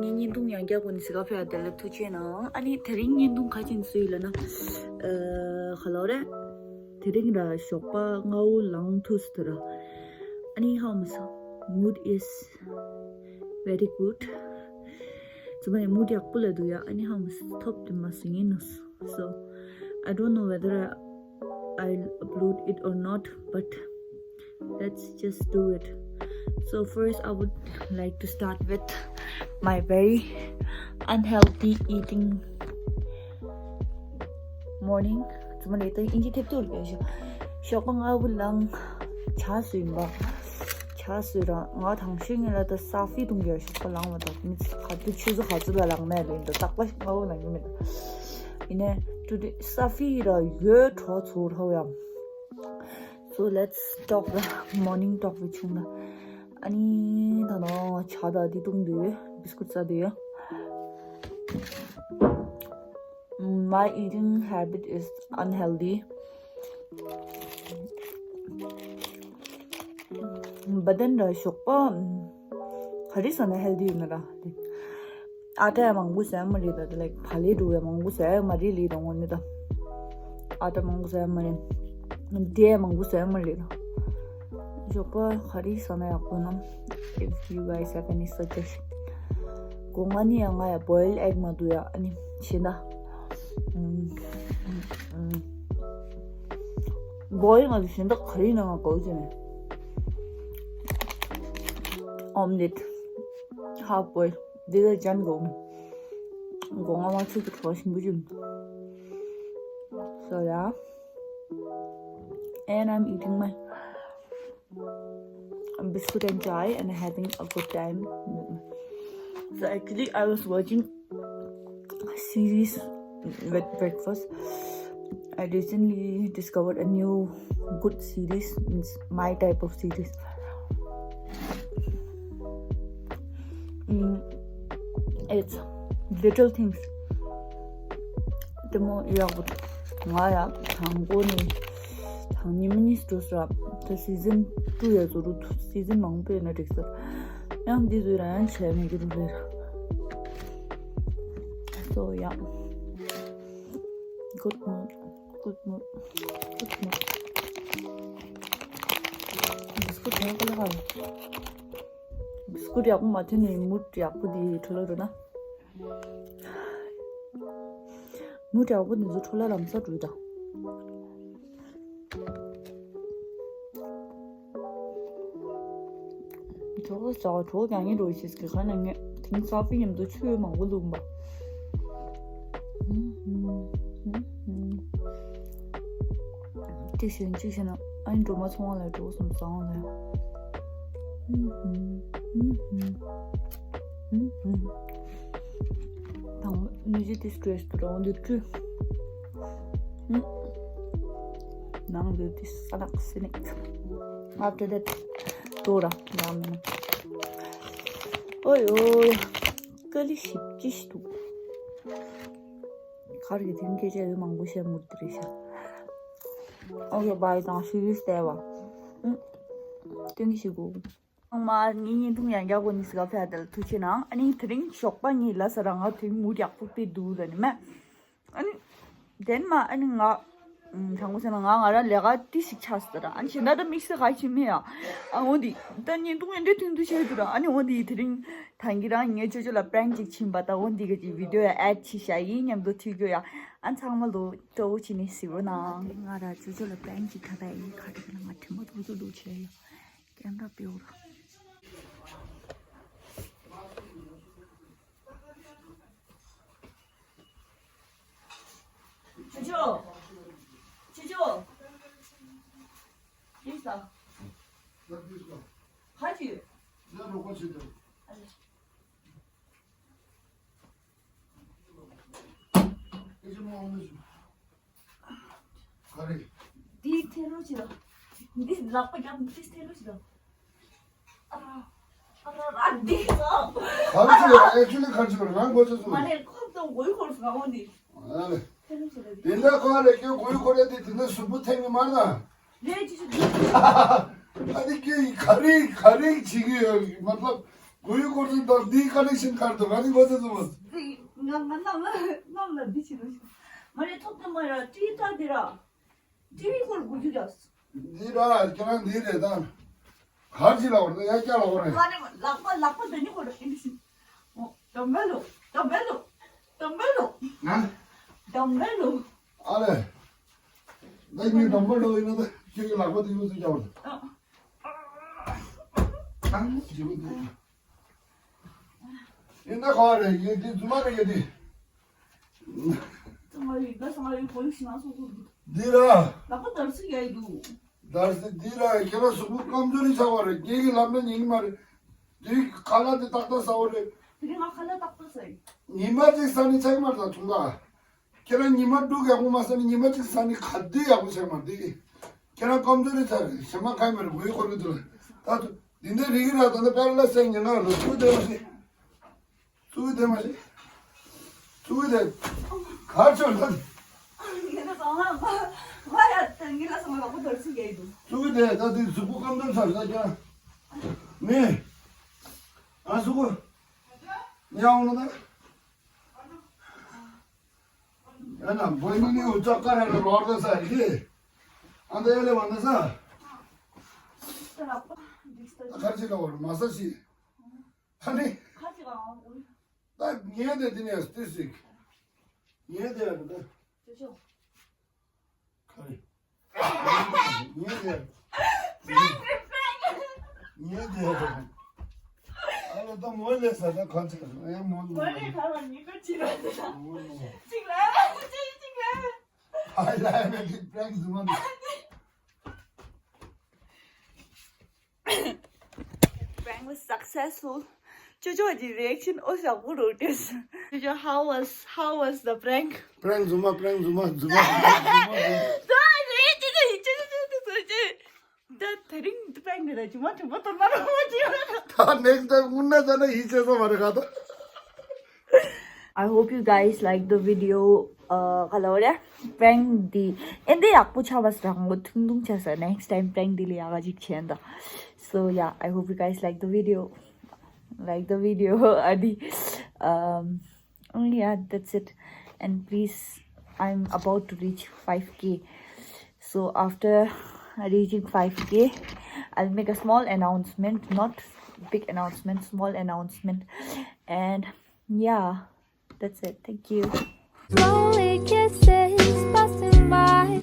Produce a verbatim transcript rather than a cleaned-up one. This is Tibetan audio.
ངའི་བརྙན་ཐུང་ཡང་བསྐྱར་གོ་ནི་སི་ག་ཕེ་ཨ་དེ་ལ་ཐུགས་རྗེ་གནང་། ཨ་ནི་དེ་རིང་བརྙན་ཐུང་ཁ་ཅིག་སུ་ཡིན་ལ་ན། ཨ་ག་ལོ་རེད། དེ་རིང་ར་ཞོགས་པ་སྔ་བོ་ལངས་ཐུབ་སི་ཐུ་ར། ཨ་ནི་ཧ་མ་སོ། Mood is very good. ཚང་མ་ཡང་མུ་ཌི་ཡག་པོ་ལ་འདུག་ཡ། ཨ་ནི་ཧ་མ་སོ་ཐོབ་དེ་མ་སུ་ཡིན་ནོ། So I don't know whether I, I'll upload it or not, but let's just do it. So first I would like to start with my very unhealthy eating morning. ཚང་མ་ལ་ད་ཨིན་ཇི་ཐེབས་ཐུབ་རེད་ཤག་ཞོགས་པ་སྔ་པོ་ལངས། ཇ་བཟོས་ཡིན་པ། ཇ་བཟོས་ར་ང་དང་ཤོས་ངེད་ལ་ད་ས་ཕི་འཐུང་གི་ཡ། ཞོགས་པ་ལངས་པ་དང་མི་ཚོ་ག་དུས་ཆུ་ཚོད་ག་ཚོད་ལ་ལངས་ནས་ལེན་ད་རྟག་པ་སྔ་པོ་ལངས་གི་མེད་ད། ཡིན་ནའི་today ས་ཕི་ར་ཡོད་གྲོགས་ཚོ་ར་ཡ། So let's talk the morning talk with Chungla. ཨ་ནི་ད་ནོ་ཇ་ད་འདི་འཐུང་དུས་བི་སི་ཀུ་ཊི་ཟ་དུས་ཡ། My eating habit is unhealthy. But then ར་ཞོགས་པ་ག་རེ་ཟ་ན་ཧེལ་དི་ཡོད་ན་ར། ཨ་ཊ་ཡང་མང་པོ་ཟ་ཡ་མ་རེད་ད། ལའིཀ་བག་ལེབ་འདྲ་བོ་ཡང་མང་པོ་ཟ་ཡ་མ་རེད་ལེ་ད་ངོ་ནི་ད། ཨ་ཊ་མང་པོ་ཟ་ཡ་མ་རེད། འབྲས་མང་པོ་ཟ་ཡ་མ་རེད་ད། ཞོགས་པ་ག་རེ་ཟ་ན་ཡག་པོ་ན། If you guys have any suggestion. སྒོ་ང་ནི་ཡང་ང་ཡ་བོའིལ་ཨེག་མ་འདུག་ཡ། ཨ་ནི་ཤེས་ན། བོའིལ་ང་ཚོ་གཞན་དག་ག་རེ་ཡིན་ན་ང་དགའ་བོ་བྱས་ནས། ཨོམ་ལེཊ། ཧ་ཕ་བོའིལ། འདི་ལ་ཅན་དགའ་བོ། སྒོ་ང་མ་ཚུགས་ཀྱི་གྲོགས་ཞིམ་པོ་བྱུང་། So yeah. And I'm eating my biscuit and chai and having a good time. So actually, I was watching series with breakfast. I recently discovered a new good series, means my type of series. Mm, it's Little Things. དེ་མོ་ཡག་པོ་འདུག་ང་ཡ་དང་པོ་ནས་དང་ཉི་མ་གཉིས་འགྲོ་སོང་། ད་སི་ཛན་ཊུ་ཡ་བཟོ་རུ་སི་ཛན་མང་པོ་ཡོད་ན་འགྲིག་ས། ཡང་འདི་ཚོ་རང་ཡང་བྱས་མེད་ཀྱི་རུ་རེད། So yeah. Good mood. Good mood. Good mood. བི་སི་ཀུ་ཊི་ཡག་པོ་ལ་ཧ། བི་སི་ཀུ་ཊི་ཡག་པོ་མ་ཐོན་ནས་མུ་ཌི་ཡག་པོ་འདི་འཕྲོ་བརླག་འགྲོ་ན། མུ་ཌི་ཡག་པོ་འདི་ཚོ་འཕྲོ་བརླག་ལམ་སང་འགྲོ་གི་འདྲ། གྲོགས་པོ་ཟ་བ་གྲོགས་ཀྱང་ཡིན་འགྲོ་ཤེས་ཀྱི་ཁ་ན་ངས་དེང་ས་ཕི་མཉམ་དུ་ཆུ་མང་པོ་བླུགས་པ། དེ་བཞིན་གཅིག་བྱས་ན་ཨ་ནི་སྒྲོལ་མ་ཚོང་བ་ལ་འགྲོ་སོང་ཙང་ལ། དང་པོ་ནི་ཇི་དེ་སི་ཊེ་རེ་སི་དུ་རང་འདི་བཀྲུས། ནང་འདི་དེ་ས་ནག་སི་ནིག After that, ཏོ་ར་ཡང་མིན། ཨོ་ཡོ། ཀ་ལི་ཞིབ་ཅི་ཞིག་འདུག་གར་གྱི་དེང་སྐད་ཆ་ཡོད་མང་པོ་བཤད་མུར་དུ་རེད་ཤག་ཨོ་ཡོ་བའི་དང་ཤི་རིས་ལྟ་བ། ཏིང་ཞིག་གོ། ཚང་མ་ངའི་བརྙན་ཐུང་ཡང་བསྐྱར་གོ་ནི་སི་ག་ཕེ་ཨ་དེ་ལ་ཐུགས་རྗེ་གནང་། ཨ་ནི་དེ་རིང་ཞོགས་པ་ངའི་ལ་ས་ར་ང་དེ་རིང་མུར་ཡག་པོ་དཔེ་འདུག་ལ་ནི་མ། ཨ་ནི། དེན་མ་ཨ་ནི་ང་། དྲང་པོ་བཤད་ན་ང་ང་རང་ལས་ཀ་ཏི་ཞིག་ཆགས་སོང་ར། ཨ་ནི་གཞན་དག་ད་དམིགས་བསལ་ག་ཞིག་མེད་ཡ། ཨ་འོ་འདི་ད་བརྙན་ཐུང་ཨེ་འདྲ་ཐུང་ཐུང་བྱས་འདུག་ར། ཨ་ནི་འོ་འདི་དེ་རིང་ད་གིན་རང་ངའི་ཅོ་ཅོ་ལ་པྲེང་ཅིག་ཕྱིན་པ་ད་འོ་འདི་ག་ཅིག་བི་ཌི་ཡོ་ཡ་ཨེཌ་ཕྱིན་ཤག་ཡིན་མཉམ་དུ་ཐུག་རྒྱུ་ཡ། ཨ་ཚང་མ་ལོ་སྤྲོ་བོ་བྱས་ནས་གཟིགས་རོགས་གནང་། ང་ར་ཅོ་ཅོ་ལ་པྲེང་ཅིག་ཁ་པ་ཡིན་ཁ་ཏ་ཁ་ན་ང་དྲི་མ་ཐུག་ཐུག་ལུག་བྱས་ཡ། ཀེམ་ར་པེའུ་ར། ཅོ་ཅོ། ཅོ་ཅོ། ཡིན་ས། ཧ་ཅི། འདི་ཐལ་ལོ་ཅི་ལ། འདི་ལག་པ་རྒྱབ་འདི་ཐལ་ལོ་ཅི་ལ། ཨ་ར་ཨ་ར་འདི་ལ། གར་ཅི་ལ་ཨེག་ཅུ་ལི་གར་ཅི་ལ་རང་གོ་ཆ་སོང་། མ་ནས་ཁོབ་དང་གོའི་ཁོར་སོང་ཨོ་འདི། ཨ་ལེ། ཐལ་ལོ་ཅི་ལ་འདི། དེ་འདྲ་གོ་རེ་ཁྱོད་གོའི་ཁོར་ཡ་དེ་དེ་འདྲ་གཟུགས་པོ་ཐེངས་ཀྱི་མར་ན། ལས་ཅི་ཞིག་འདི། ཨ་ནི་ཁྱོད་ག་རེ་ག་རེ་བྱེད་ཀྱི་ཡོད་མ་ལབ། གོ་ཡུ་སྐོར་ཚོ་དང་འདིའི་ཀ་ལེག་ཤན་གར་འདུག་ང་ནི་མགོ་ཚོས་ཚོ་མ། ང་ང་གནམ་ལ་གནམ་ལ་འདི་བྱེད་ནོ། མ་རེད་ཐོབ་ཐང་མ་ར་ཊི་ཊ་དེ་ར། ཊི་ཝི་སྐོར་དགུ་བཅུ་ར། འདི་ར་ཁྱེད་རང་འདི་རེད་ད། གར་ཅི་ལ་བར་ད་ཡ་ཀྱ་ལ་བར་རེད། ལ་ནི་ལག་པ་ལག་པ་འདི་ནི་སྐོར་ར་ཨིན་ཌི་ཤིན། ཨོ་ཌམ་བེལ་ལོ། ཌམ་བེལ་ལོ། ཌམ་བེལ་ལོ། ང་། ཌམ་བེལ་ལོ། ཨ་ལེ། ད་ངའི་ཌམ་བེལ་ལོ་ཡིན་ན་ད་ཁྱེད་ཀྱི་ལག་པ་དེ་ཡོད་ཚུལ་རྒྱག་བར། ཨ། ཨ་ཇི་བོ་དེ། ཡིན་ད་ག་བ་རེད་ཡོད་དེ་རྫུན་མ་རེད་ཡོད་དེ། ང་ཡི་ད་ང་ཡི་གོ་ཡུག་ཤི་ན་སོ་སོ་འདི། འདི་ར། ལག་པ་དར་ཚིག་ཡ་ཡི་འདུག་དར་ཚིག་འདི་ར་ཁྱེད་རང་གཟུགས་པོ་སྐམ་ཚོ་རི་ཆགས་པ་རེད་ངེད་ཀྱི་ལབ་ན་ཉན་གི་མ་རེད། དེ་ཁ་ལག་དེ་ཏག་ཏག་ཟ་བ་རེད། དེ་རིང་ང་ཁ་ལག་ཏག་ཏག་ཟ་ཡིན། ཉི་མ་གཅིག་ཟ་ནི་ཆགས་མ་རེད་ད་ཐུང་ག་ཁྱེད་རང་ཉི་མ་དྲུག་ཡག་པོ་མ་ཟ་ནི་ཉི་མ་གཅིག་ཟ་ནི་ག་དུས་ཡག་པོ་ཆགས་མ་རེད་དེ། ཁྱེད་རང་སྐམ་ཚོ་རི་ཆགས་རེད་ཞེ་མ་ཁ་ཡི་མ་རེད་མགོའི་འཁོར་ལོ་དུ་ལ། ད་དུ་འདི་འདྲ་རིག་གི་ར་ད་ནི་པེ་ར་ལ་སེང་ཉི་ན་ལོ་ཚུགས་དེ་མ་ཤེས། ཚུགས་དེ་མ་ཤེས། ཚུགས་དེ་གར་ཆོད་ལ། ངེད་ལ་སོང་ང་མ་མ་ཡ་ད་ངེད་ལ་སོང་ང་ལག་པ་དར་ཚིག་ཡ་ཡི་འདུག་དུག་གི་དེ་ད་དེ་གཟུགས་པོ་སྐམ་སྐམ་ཚར་ད་ཀྱང་། ནི། ཨ་གཟུགས་པོ། ཉའོ་ནོ་ད། ཨ་ན་བོད་མི་ནི་འུ་ཅག་ཀ་ར་ལ་རོར་ད་ས་ཡི་གི་ཨ་ད་ཡ་ལེ་བ་ན་ས། ཁར་ཅི་ལ་བར་མ་ས་ཞི། ཨ་ནི། ད་ངས་དེ་དེ་ནས་ཏི་སིག་ངས་དེ་ཡ་ད། ཁ་རེ། ཉེ་དེ། ཉེ་དེ། ཨ་ལ་ད་མོ་ལས་ས་ད་ག་ཚོད་ཨེ་མོ་མོ་ལས་ཁ་བ་ཉི་ཁ་ཅི་ར་ཅི་ར་མོ་མོ་ཅིག་ལ་ཅིག་ཅིག་ལ། I like it prank ཟུ་མ་ནི། Prank was successful. ཅོ་ཅོ་གི་རི་ཨེག་ཤན་ཨོ་ཞག་པོ་རོ་ཏེས། ཅོ་ཅོ, how was, how was the prank? Prank ཟུ་མ། Prank ཟུ་མ། ཟུ་མ། ཟུ་མ། ཟུ་མ། ཅོ་ཅོ་ཅོ་ཅོ་ཅོ། ད་དེ་རིང་prank འདི་ལ་ཅི་མ་ཐུབ་པ་དོན་མ་རུང་བ་ཅི་ཡོད། ད་next time དངུལ་ན་ཟ་ན་ཡིད་ཆེས་སོ་མ་རེད་ག་ད། I hope you guys like the video. Uh, ག་ལ་བ་རེད། Prank འདི་ཨེ་འདི་ཡག་པོ་ཆགས་པ་སོང་། ངོ་ཐུང་ཐུང་ཆགས་སོང་། Next time prank འདི་ལས་ཡག་ག་ཅིག་བྱེད་ད། So yeah, I hope you guys like the video. Like the video. ཨ་དེ། Um, oh yeah, that's it. And please, I'm about to reach five K. So after reaching five K, I'll make a small announcement, not big announcement, small announcement. And yeah, that's it. Thank you. Lonely kisses passing by.